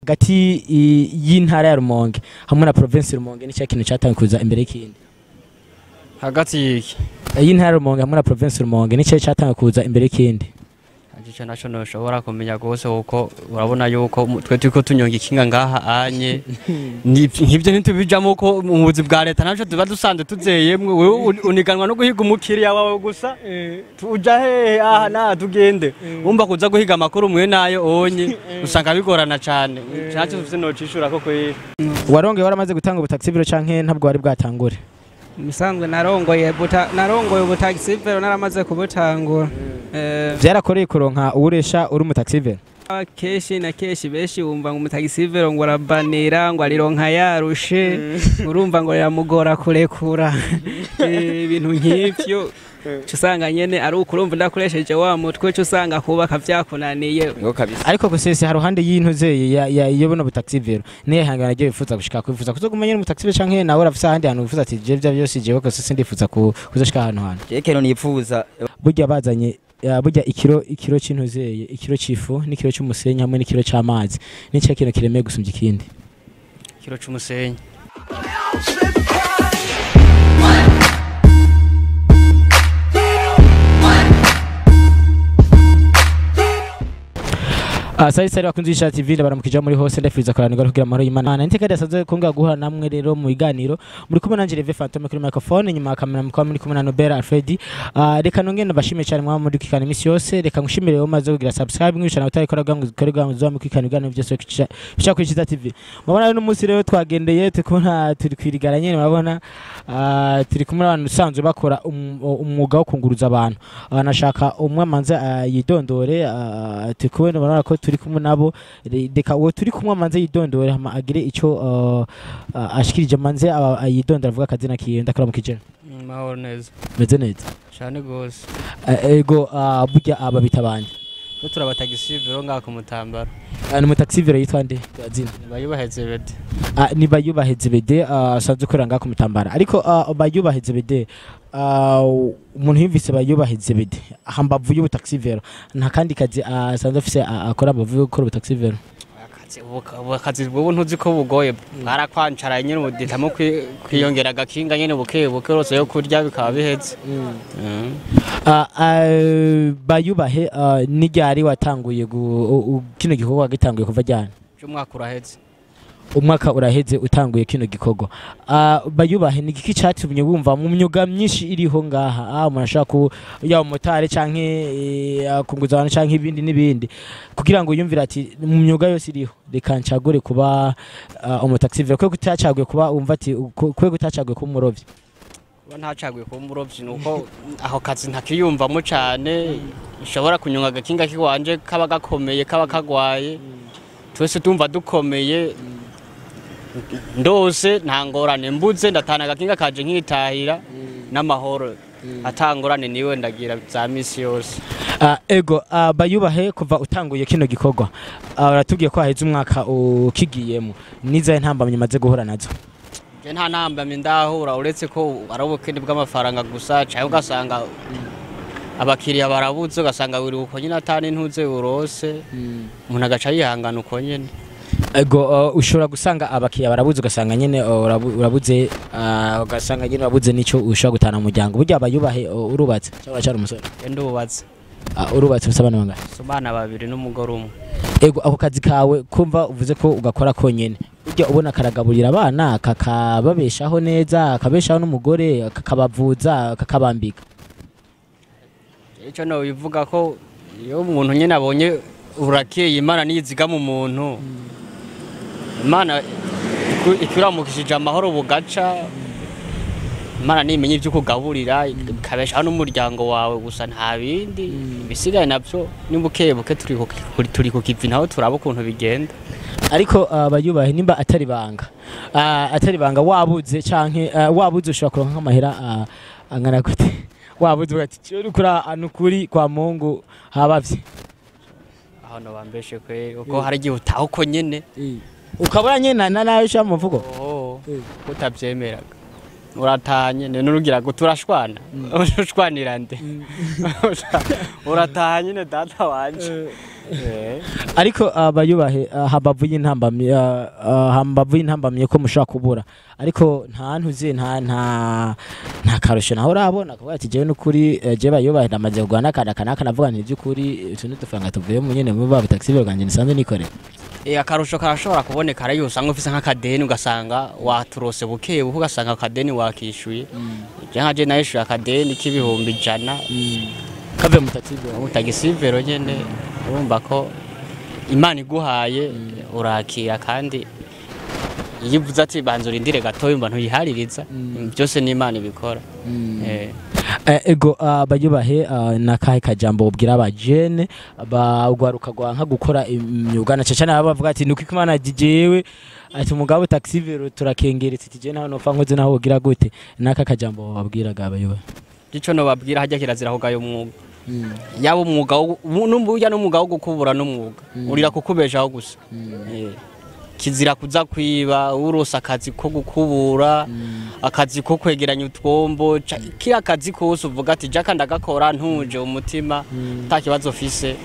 Hagati y'intara ya Rumonge hamwe na province Rumonge ni cya kintu cyatangiye kuza imbere y'ikindi? Hagati y'iki? Y'intara ya Rumonge hamwe na province Rumonge ni cyo cyatangiye kuza imbere y'ikindi? Ico naco ntushobora kumenya gose, kuko urabona yuko twe turiko tunyonga ikinga ngaha anye. Nk'ivyo ntitubijamo, ko mu buzi bwa leta naco tuba dusanzwe tuzeyemwe. Wewe uniganwa no guhiga umukiriya wawe gusa, tuja hehe aha na tugende, wumva kuza guhiga amakuru mwe nayo onye usanga bigorana cane. Naco sinocishura ko kweri. Waronge waramaze gutanga ubutaxi vélo canke ntabwo wari bwatangure? Musanzwe narongoye buta, narongoye ubutaxi vélo, naramaze kubutangura. Vyarakoreye kuronka uwuresha uri umutaxi vélo? Kenshi na kenshi benshi wumva ngo umutaxi vélo ngo arabanira, ngo arironka yarushe, urumva ngo riramugora kurekura. Ibintu nk'ivyo uca usanga nyene ari ukurumva ndakoresheje wa mutwe, uca usanga kubaka vyakunaniye. Ngo kabisa. Ariko gusese haruhande y'intuze ya iyo buno butaxi vélo, niye hangana ryo wifuza gushika, kwifuza kuzoguma nyene umutaxi vélo, canke nawe urafise ahandi hantu wifuza ati je vya byose jewe kose ndifuza kuzoshika ahantu hantu? Je kero nipfuza Burya bazanye burya ikiro c'intuzeye, ikiro c'ifu n'ikiro c'umusenyi hamwe n'ikiro c'amazi, n'icyo kintu kiremeye gusumbya ikindi? Kiro c'umusenyi. Sari sari bakunzi b'Isha TV, ndabaramukije muri hose, ndafuriza kuranirwa kugira amahoro y'Imana. Niteka ridasanzwe kongera guhura namwe rero mu biganiro. Muri kumwe nanje Reve Fantome kuri microphone, nyuma ya kamera mukaba muri kumwe na Nobel Alfred. Reka nongere ndabashimiye cyane mwaba muri kwikana imisi yose. Reka ngushimire rero maze kugira subscribe mwishana utarikora kugira ngo ukore kugira ngo uzame kwikana ibiganiro byose bica kuri Isha TV. Murabona rero umunsi rero twagendeye turi kubona turi kwirigara nyene, murabona turi kumwe n'abantu usanzwe bakora umwuga wo kunguruza abantu. Nashaka umwe amanze yidondore. Turi kumwe, murabona ko turi kumwe nabo. Reka uwo turi kumwe amanze yidondore hama agire ico ashikirije. Amanze yidondore, avuga akazina kiwe. Ndakuramukije. Mahoro neza. Meze neza? Cane gose. Ego, burya aba bitabanye? Twe turabataxi vélo ngaha ku Mutambara. Ni umutaxi vélo yitwa nde azina? Bayubahe Zebede. Ni Bayubahe Zebede, asanzwe ukorera ngaha ku Mutambara. Ariko Bayubahe Zebede, umuntu yumvise Bayubahe Zebede, hambavu y'ubutaxi vélo nta kandi kazi asanzwe afise akora hambavu yo gukora ubutaxi vélo? Akazi ubu ntuzi ko bugoye, bwarakwancara nyene, ubu kwiyongera agakinga nyene buke buke rose yo kurya bikaba biheze. Bayubahe, ni ryari watanguye kino gikorwa? Gitanguye kuva ryari? Umwaka uraheze. Umwaka uraheze utanguye kino gikorwa. Bayubahe, ni igiki catumye wumva mu myuga myinshi iriho ngaha, umuntu ashaka ku yaba umumotari canke kunguza abantu canke ibindi n'ibindi, kugira ngo yumvire ati mu myuga yose iriho reka ncagure kuba umutaxi vélo? Kwe kutacaguye kuba wumva ati kwe kutacaguye kuba umurovyi? Kuba ntacaguye kuba umurovyi nuko ako kazi ntakiyumvamo cane. Nshobora kunyonga agakinga kiwanje kaba gakomeye, kaba kagwaye, twese tumva dukomeye, ndose nta ngorane, mbuze ndatana agakinga kaje nkitahira n'amahoro, ata ngorane niwe ndagira za misi yose. Ego, Bayubahe, kuva utanguye kino gikorwa, uratubwiye ko haheze umwaka ukigiyemo, nizaye ntambamye maze guhura nazo? Je nta ntambamye ndahura, uretse ko ari ubukene bw'amafaranga gusa, cyangwa ugasanga abakiriya barabuze, ugasanga wiri uko nyine atani ntuze urose, umuntu agaca yihangana uko nyene. Ego, ushobora gusanga abakiriya barabuze, ugasanga nyene urabuze, ugasanga nyene urabuze nico ushobora gutana mu muryango. Burya Bayubahe, urubatse cyangwa uracyari umusore? Je ndubatse. Urubatse, ufise abana bangahe? So abana babiri n'umugore umwe. Ego, ako kazi kawe kumva uvuze ko ugakora konyene, burya ubona karagaburira abana, kakababeshaho neza, akabeshaho n'umugore, kakabavuza, kakabambika? Ico no bivuga ko iyo umuntu nyene abonye urakeye, Imana niyizigama umuntu, Imana ikuramukishije amahoro bugaca, Imana nimenya ivyo kugaburira ikabeshaho n'umuryango wawe gusa, nta bindi ibisigaye navyo ni buke buke. Turi ku kivi naho turaba ukuntu bigenda. Ariko Bayubahe, nimba atari banga, wabuze canke wabuze ushobora kuronka nk'amahera angana gute wabuze uvuga ati "Jewe nukuri nukuri kwa Mungu habavye"? Aho no bambeshe kwe, uko hari igihe utaha uko nyene. Ukabura nyene na nayo ushira mu mufuko? Oho, utavyemeraga urataha nyene, nurugira ngo turashwana, ushwanira nde? Urataha nyene data wanje. Ariko abayubahe, hambavu y'intambamyi, hambavu y'intambamyi ko mushobora kubura, ariko nta ntuzi, nta karusho naho urabona kuvuga ati jewe n'ukuri, jewe bayubahe ndamaze kugura n'akana kanaka, navuga nti by'ukuri utu n'udufaranga tuvuye mu nyene mu ba taxi bwanjye nisanzwe nikorera. Akarusho karashobora kuboneka ariyo usanga ufise nk'akadeni, ugasanga waturose buke buke, ugasanga akadeni wakishuye. Je nka je nayishuye akadeni k'100,000 kavuye mu taxi. Ubu taxi-vélo nyene. Urumva ko Imana iguhaye urakira, kandi iyo ivuze ati banza urindire gatoya, umva ntuyihaririza. Byose ni Imana ibikora. Ego, bayubahe, nakahe kajambo ubwira abajene bagwaruka gwanka gukora imyuga, na cyane aba bavuga ati nuko Imana jewe ati umugabo taxi-vélo turakengeretse, ati je naho nopfa nkoze naho wogira gute? Naka kajambo babwiraga abayubahe? Ico nobabwira, hajya kirazira kugayo umwuga, yaba umwuga n'umburya n'umwuga wo gukubura n'umwuga urira kukubeshaho gusa. Kizira kuza kwiba urose akazi ko gukubura, akazi ko kwegeranya utwombo, kiriya kazi kose uvuga ati jaka ndagakora ntuje umutima, nta kibazo ufise,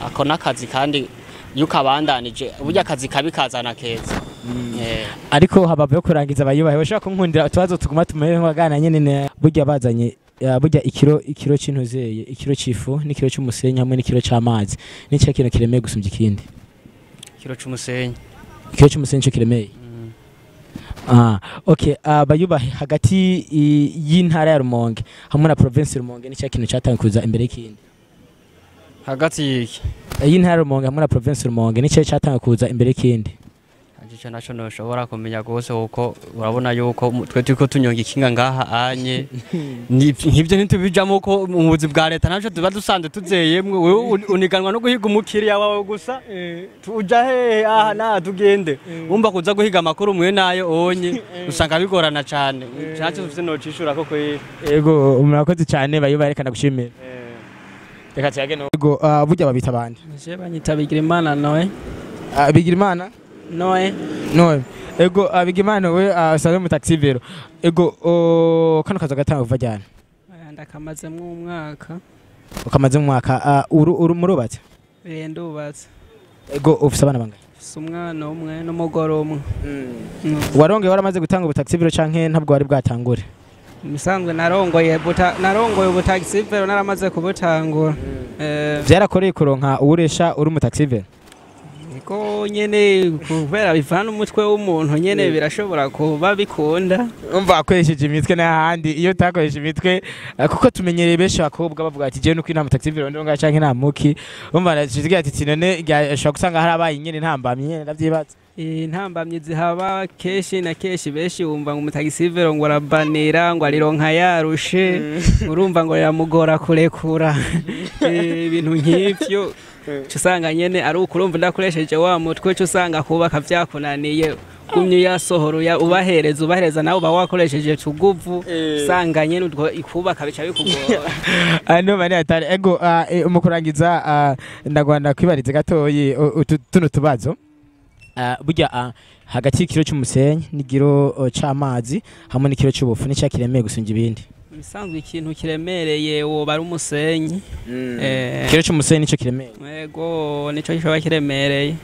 ako n'akazi. Kandi iyo ukabandanije, burya akazi kabi kazana keza. Ariko habavu yo kurangiza, abayubahe, bashobora kunkundira utubazo tuguma tumere nk'abagana nyene burya bazanye, burya ikiro c'intuzeye, ikiro c'ifu n'ikiro c'umusenyi hamwe n'ikiro c'amazi, n'icyo kintu kiremeye gusumbya ikindi? Ikiro c'umusenyi. Ikiro c'umusenyi cyo kiremeye. Okay, bayubahe, hagati y'intara ya Rumonge hamwe na province Rumonge, n'icyo kintu cyatangiye kuza imbere y'ikindi? Hagati y'iki? Y'intara ya Rumonge hamwe na province Rumonge, n'icyo cyatangiye kuza imbere y'ikindi? Ico naco ntushobora kumenya gose, kuko urabona yuko twe turiko tunyonga ikinga ngaha anye. Nk'ivyo ntitubijamo, ko mu buzi bwa leta naco tuba dusanzwe tuzeyemwe. Wewe uniganwa no guhiga umukiriya wawe gusa, tuja hehe aha na tugende, wumva kuza guhiga amakuru mwe nayo onye usanga bigorana cane. Cacu tufise nocishura ko kweri. Ego, murakoze cyane bayubahe, reka ndagushimira, reka tuyage no. Ego, burya babita abandi? Je banyita Bigirimana Noe. Bigirimana? Noe. No. Ego, Bigimana we, usanzwe mu taxi vélo. Ego, kano kazi gatanga kuva ryari? Aya, ndakamazemwo umwaka. Ukamaze mu mwaka. Uru murubatse? Eh, ndubatse. Ego, ufise abana bangahe? Mfise umwana umwe n'umugore umwe. Warongeye waramaze gutanga ubu taxi vélo canke ntabwo wari bwatangure? Musanzwe narongoye ubu taxi vélo, naramaze kubutangura. Vyarakoreye kuronka uwuresha uri mu taxi vélo? Niko nyene, kubera bivana umutwe w'umuntu nyene, birashobora kuba bikunda. Umva, akoresheje imitwe n'ahandi iyo utakoresheje imitwe, kuko tumenyereye benshi abakobwa bavuga ati jewe nuko nta mu taxi vélo ndonga canke nta muki. Umva, ndaciye ati none ashobora gusanga harabaye nyene ntambamye nyene, ndavyibaza. Intambamyi zihaba kenshi na kenshi, benshi wumva ngo umutaxi-vélo ngo arabanira, ngo arironka yarushe, urumva ngo riramugora kurekura. Ibintu nk'ivyo uca usanga nyene ari ukurumva udakoresheje wa mutwe, uca usanga kubaka vyakunaniye, gumye uyasohora ubahereza ubahereza, nawe uba wakoresheje tuguvu, usanga nyene utwo ikubaka bica bikugora. Ano bane atari. Ego, mu kurangiza, ndagwanda kwibariza gatoyi utu tuno tubazo. Burya hagati y'ikiro cy'umusenyi n'igiro c'amazi hamwe n'ikiro c'ubufu, n'icya kiremeye gusumbya ibindi? Ibisanzwe ikintu kiremereye woba ari umusenyi. Ikiro c'umusenyi nico kiremeye? Ego, nico gishobora kiremereye.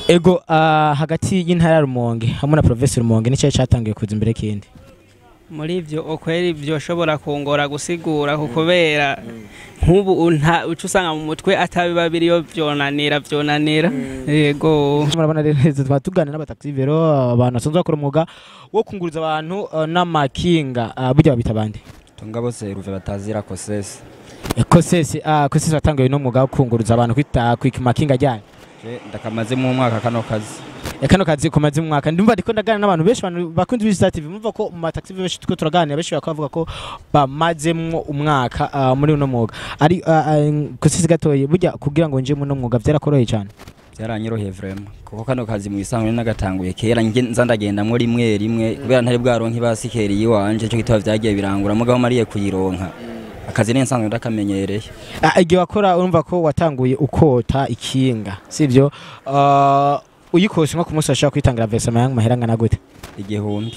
Ego, hagati y'intara ya Rumonge hamwe na province Rumonge, n'icyo cyatangiye kuza imbere kindi? Muri ivyo okweri vyoshobora kungora gusigura, kubera nk'ubu uca usanga mu mutwe atabiba biriyo, vyonanira yego. Murabona rero neza twaba tuganira n'abataxi vélo, abantu basanzwe bakora umwuga wo kunguruza abantu n'amakinga. Burya babita abandi? Tunga bose ruve batazira kosesi. Kosesi, kosesi, watanguye n'umwuga wo kunguruza abantu kwita ku makinga ajyanye? Je ndakamazemo umwaka kano kazi. Kano kazi kumaze umwaka. Ndumva ndiko ndaganira n'abantu benshi, abantu bakunze b'Istar TV, mumva ko mu mataxi benshi tuko turaganira, benshi bakavuga ko bamazemwo umwaka muri uno mwuga. Ari kosesi gatoye, burya kugira ngo nje muri uno mwuga vyarakoroheye cyane? Byaranyoroheye vraiment, kuko kano kazi mu isanzwe nagatanguye kera, nge nza ndagendamwo rimwe rimwe kubera ntari bwaronke ibasikeri yiwanje, cyo gitaba vyagiye birangura, mugabo mariye kuyironka akazi ni nsanzwe ndakamenyereye. Igihe wakora, urumva ko watanguye ukota ikinga, sivyo? Uyikose nko ku munsi washobora kwitangira versement y'amahera angana gute? 1000.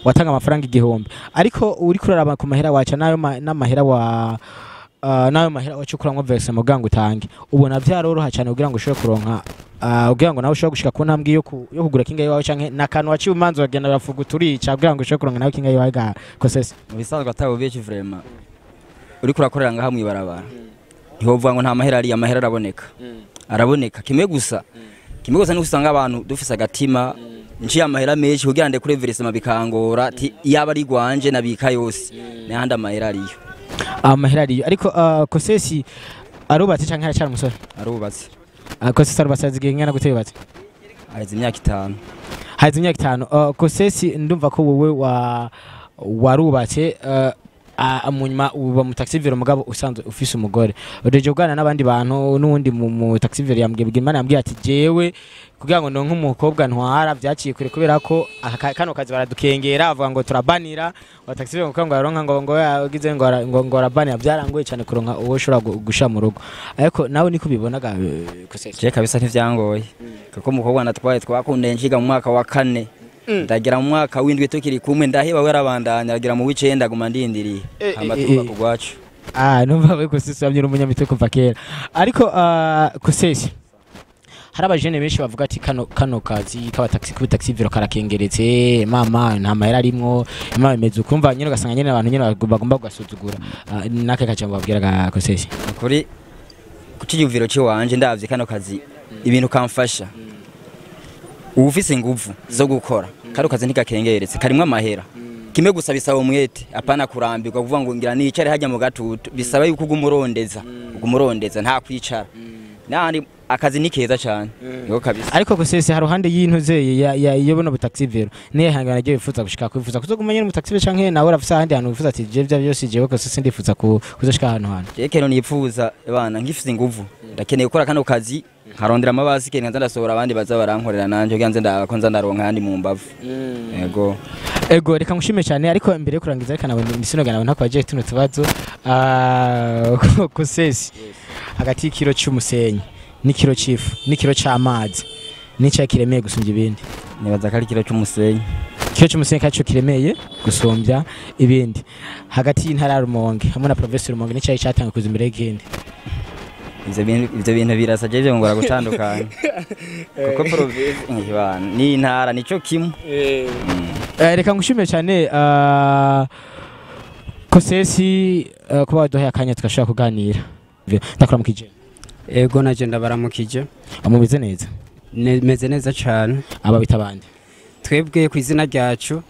Watanga amafaranga 1000, ariko uriko uraraba ku mahera waca nayo n'amahera wa Nayo mahera wacukuramwo versement kugira ngo utange, ubona vyaroroha cyane kugira ngo ushobore kuronka, kugira ngo nawe ushobore gushika ku ntambwe yo kugura kinga yiwawe, canke nakantu waciye umanza uragenda urafuga uturica kugira ngo ushobore kuronka nawe kinga yiwawe ga Kosesi? Mu bisanzwe atawubeshye vraiment, uriko urakorera ngaha mw'ibarabara, ntiwovuga ngo nta mahera ari. Amahera araboneka, araboneka. Kimwe gusa ni usanga abantu dufise agatima nciye amahera menshi kugira ndekure versement bikangora, ati yaba ari gwanje nabika yose, n'ahandi amahera ariyo. Amahera ariyo, ariko Kosesi arubatse canke aracyari umusore? Arubatse. Kosesi arubatse. Azigiye ingana gute yubatse? Aheze imyaka 5. Haheze imyaka 5. Kosesi, ndumva ko wowe wa warubatse, munyuma uba mu taxi-vélo, mugabo usanzwe ufise umugore. Ureje kuganira n'abandi bantu n'uwundi mu taxi-vélo yambwiye, Bigimana yambwiye ati jewe kugira ngo ndonke umukobwa ntwara vyaciye kure, kubera ko kano kazi baradukengera, bavuga ngo turabanira wa taxi-vélo, ngo aronka ngo yagize ngo ngo arabanira, byarangoye cyane kuronka uwo ushobora gushira mu rugo. Ariko nawe niko ubibonaga, Kosesi? Je kabisa ntivyangoye, kuko umukobwa natwaye twakundanye nshiga mu mwaka wa kane, ndagera mu mwaka w'indwi tukiri kumwe, ndaheba, we arabandanya, agera mu w'icenda, guma ndindiriye, hama twubaka urwacu. Ah, numva we Kosesi wamye uri umunyamitwe kuva kera. Ariko Kosesi, hari abajene benshi bavuga ati kano kazi kaba taxi, kuba taxi-vélo karakengeretse, mama nta mahera arimwo, mama bimeze ukumva nyine, ugasanga nyine abantu nyine bagomba kugasuzugura. Nake kajambo babwira ga Kosesi? Kuri ku ciyumviro ciwanje, ndavye kano kazi ibintu kamfasha, uba ufise inguvu zo gukora, kano kazi ntigakengeretse, karimwo amahera. Kimwe gusa bisaba umwete, apana kurambirwa kuvuga ngo ngira nicare hajya mu gatutu. Bisaba yuko uguma urondeza, nta kwicara. Nandi akazi ni keza cyane, niko kabisa. Ariko Kosesi, hari ruhande y'intuze ya ya iyo buno butaxi-vélo, niye hangana agiye wifuza gushika, kwifuza kuzoguma nyine mu taxi-vélo, canke nawe urafise ahandi hantu wifuza ati je vya byose jewe Kosesi ndifuza kuzoshika ahantu hantu? Jewe kero nipfuza bana ngifise inguvu, ndakeneye gukora kano kazi nkarondera amabasi nkaza ndasohora, abandi baza barankorera nanje kugira nze ndako nza ndaronka ahandi mu mbavu. Yego. Ego, reka ngushime cyane. Ariko imbere yo kurangiza, reka nawe ndisinoga nawe ntakwaje tuno tubazo. Kosesi, hagati y'ikiro cy'umusenyi n'ikiro cy'ifu n'ikiro c'amazi, n'icya kiremeye gusumbya ibindi? Nibaza ko ari ikiro cy'umusenyi. Ikiro cy'umusenyi kaco kiremeye gusumbya ibindi. Hagati y'intara ya Rumonge hamwe na province Rumonge, n'icyayi cyatanga kuza imbere y'ikindi? Ivyo bintu birasa, je ngora gutandukanya kuko province n'intara nico kimwe. Reka ngushimire cyane, Kosesi, kuba waduhaye akanya tugashobora kuganira. Ndakuramukije. Ego, naje ndabaramukije. Mumeze neza? Meze neza cyane. Aba bita bande? Twebwe ku izina ryacu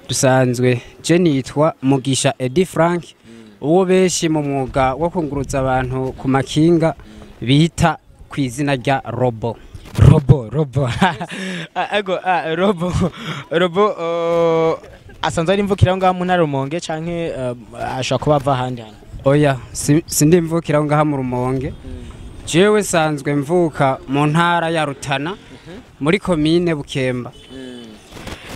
dusanzwe, je nitwa Mugisha Edi Frank, uwo benshi mu mwuga wo kunguruza abantu ku makinga bita ku izina rya Robo. Robo, Robo. Ego, Robo, Robo asanzwe ari imvukira aho ngaho mu ntara Rumonge, canke ashobora kuba ava ahandi hantu? Oya, sindi mvukira aho ngaha mu Rumonge. Jewe nsanzwe mvuka mu ntara ya Rutana, muri komine Bukemba.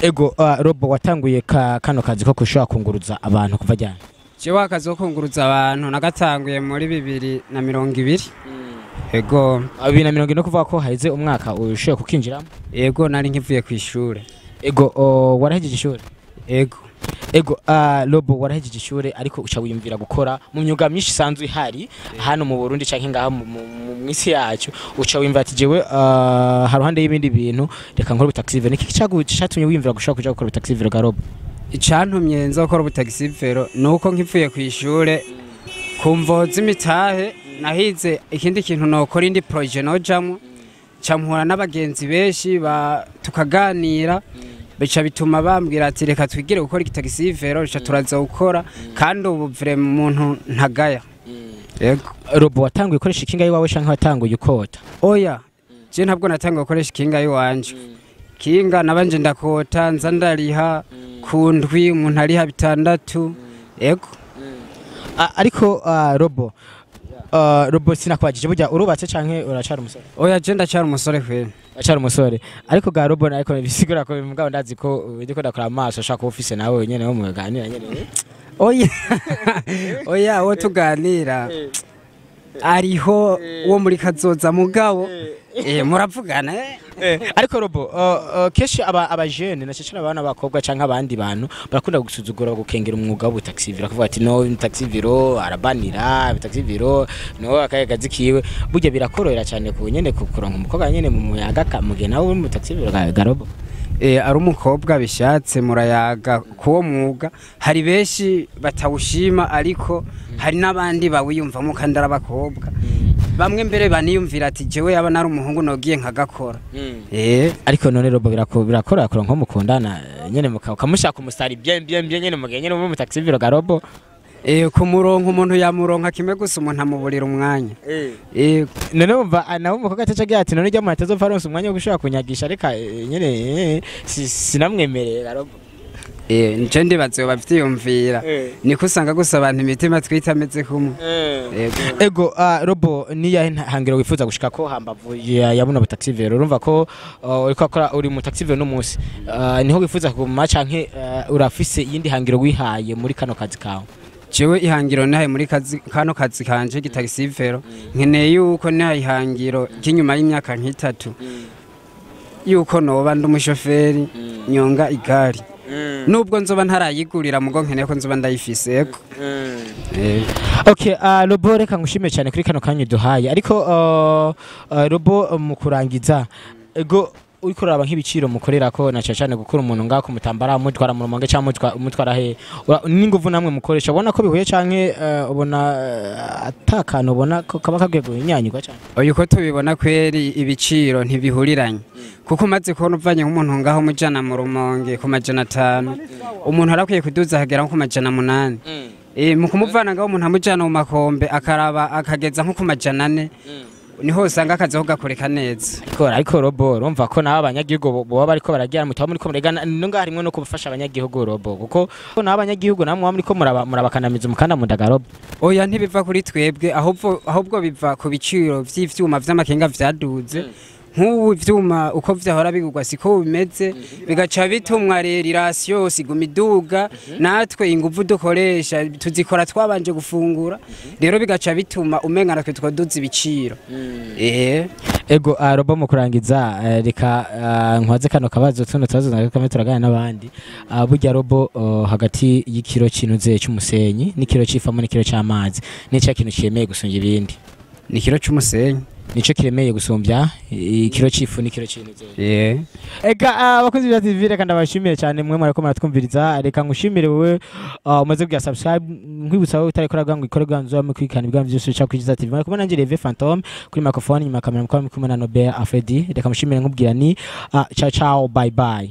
Ego, Robo, watanguye kano kazi ko kushobora kunguruza abantu kuva ryari? Jewe akazi ko kunguruza abantu nagatanguye muri 2020. Ego. 2040, kuvuga ko haheze umwaka ushoboye kukinjiramo? Ego, nari nkivuye ku ishure. Ego, warahejeje ishure? Ego. Ego, Robo, warahejeje ishure, ariko uca wiyumvira gukora mu myuga myinshi isanzwe ihari hano mu Burundi canke ngaha mw'isi yacu, uca wiyumvira ati jewe, haruhande y'ibindi bintu, reka nkore ubutaxi-vélo. Niki catumye wiyumvira gushaka kuja gukora ubutaxi-vélo ga Robo? Icantumye nzokora ubutaxi-vélo nuko nkivuye ku ishure, ku mvo z'imitahe, nahize ikindi kintu nokora, indi projet nojamwo, ca mpura n'abagenzi benshi tukaganira, bica bituma bambwira ati reka twigire gukora igitaxi-vélo, bica turaza gukora, kandi ubu vraiment umuntu ntagaya. Yego. Robo, watanguye ukoresha ikinga yiwawe canke watanguye ukota? Oya, je ntabwo natanguye gukoresha ikinga yiwanje. Kinga nabanje ndakota, nza ndariha ku ndwi, umuntu ariha 600. Yego. Ariko Robo, Robo, sinakwagije, burya urubatse canke uracari umusore? Oya, je ndacyari umusore kweli. Uracari umusore. Ariko ga Robo, ariko bisigura ko mugabo ndazi ko ndiko ndakora amaso, ashaka kuba ufise nawe nyene wo muganira nyene. Oya, oya, uwo tuganira Ariho wo muri kazoza mugabo muravugana. Ariko Robo, kenshi aba jeune na cyane abana b'abakobwa canke abandi bantu barakunda gusuzugura, gukengera umwuga w'ubutaxi-vélo, akavuga ati: "No taxi-vélo arabanira, taxi-vélo no akaye kazi kiwe." Burya birakorohera cyane ku nyene kuronka umukobwa nyene mu muyaga kamuge nawe uri mu taxi-vélo ga Robo? Ari umukobwa bishatse murayaga kuwo mwuga. Hari benshi batawushima, ariko hari n'abandi bawiyumvamo kandi ari abakobwa. Bamwe mbere baniyumvira ati: "Jewe yaba nari umuhungu nogiye nkagakora." Ariko none Robo, birakorohera kuronka nko mukundana nyene ukamushaka umusari bien bien bien nyene mugihe nyene uri mu taxi-vélo ga Robo? Ku murongo umuntu yamuronka, kimwe gusa umuntu amuburira umwanya. None wumva nawe umukobwa ataca agira ati: "None ujya mu atazopfa aronse umwanya wo gushobora kunyagisha, reka nyene sinamwemereye ga Robo." Nje ndibaze bavyiyumvira, niko usanga gusa abantu imitima twita ameze kumwe. Yego. Ego, Robo, niyahe hangiro wifuza gushika ko hambavu ya buno butaxi-vélo? Urumva ko uriko akora uri mu taxi-vélo no munsi, niho wifuza kuguma canke urafise iyindi hangiro wihaye muri kano kazi kawe? Jewe ihangiro nahaye muri kazi, kano kazi kanje gitaxi-vélo, nkeneye yuko nahaye ihangiro ry'inyuma y'imyaka nk'itatu yuko noba ndi umushoferi nyonga igari, nubwo nzoba ntarayigurira, mugo nkeneye ko nzoba ndayifise. Ego. Okay, Robo, reka ngushime cyane kuri kano kanya uduhaye. Ariko Robo, mu kurangiza, ego, uriko uraba nk'ibiciro mukorera ko na cyane cyane gukura umuntu ngaho kumutambara mutwara mu Rumonge cyangwa mutwara he, n'inguvu namwe mukoresha, ubona ko bihuye canke ubona atakantu ubona ko kaba kagiye guhinyanyurwa cyane? Oya, uko tubibona kweri ibiciro ntibihuriranye, kuko umaze kubona uvanye nk'umuntu ngaho mujana mu Rumonge ku 500, umuntu arakwiye kuduza akagera nko ku 800. Mu kumuvana ngaho umuntu amujana mu Makombe, akaraba akageza nko ku 400, niho usanga akazi ko gakoreka neza. Ariko Robo, urumva ko nawe abanyagihugu boba bariko baragira mutaba muriko muregana no ngaho harimwo no kubafasha abanyagihugu, Robo, kuko nawe abanyagihugu namwe muba muriko murabakandamiza umukanda mu nda ga Robo. Oya, ntibiva kuri twebwe, ahubwo biva ku biciro vy'ivyuma vy'amakenga vyaduze. Nk'ubu ivyuma uko vyahora bigurwa siko bimeze, bigaca bitumwa rero irasi yose iguma iduga. Natwe inguvu dukoresha tuzikora twabanje gufungura, rero bigaca bituma umenga natwe twaduza ibiciro. Ego, Robo, mu kurangiza, reka nkwaze kano kabazo, tuno tubazo na kamwe turaganira n'abandi. Burya Robo, hagati y'ikiro cy'inuze cy'umusenyi n'ikiro c'ifamo n'ikiro c'amazi, n'icya kintu kiremeye gusumbya ibindi? Ni ikiro c'umusenyi. Nico kiremeye gusumbya ikiro c'ifu n'ikiro c'inuze? Eh. Eka, abakozi ba TV, reka ndabashimiye cyane mwe mwariko muratwumviriza. Reka ngushimire wowe umaze kugira subscribe, nkwibutsa wowe utarikora ngo ikore bwa nzo kwikana ibwa byose uca kuri TV. Mwari kumwe nanje Reve Phantom kuri microphone, nyuma ya kamera mukaba muri kumwe na Nobel Afredi. Reka mushimire nkubwira ni ciao ciao, bye bye.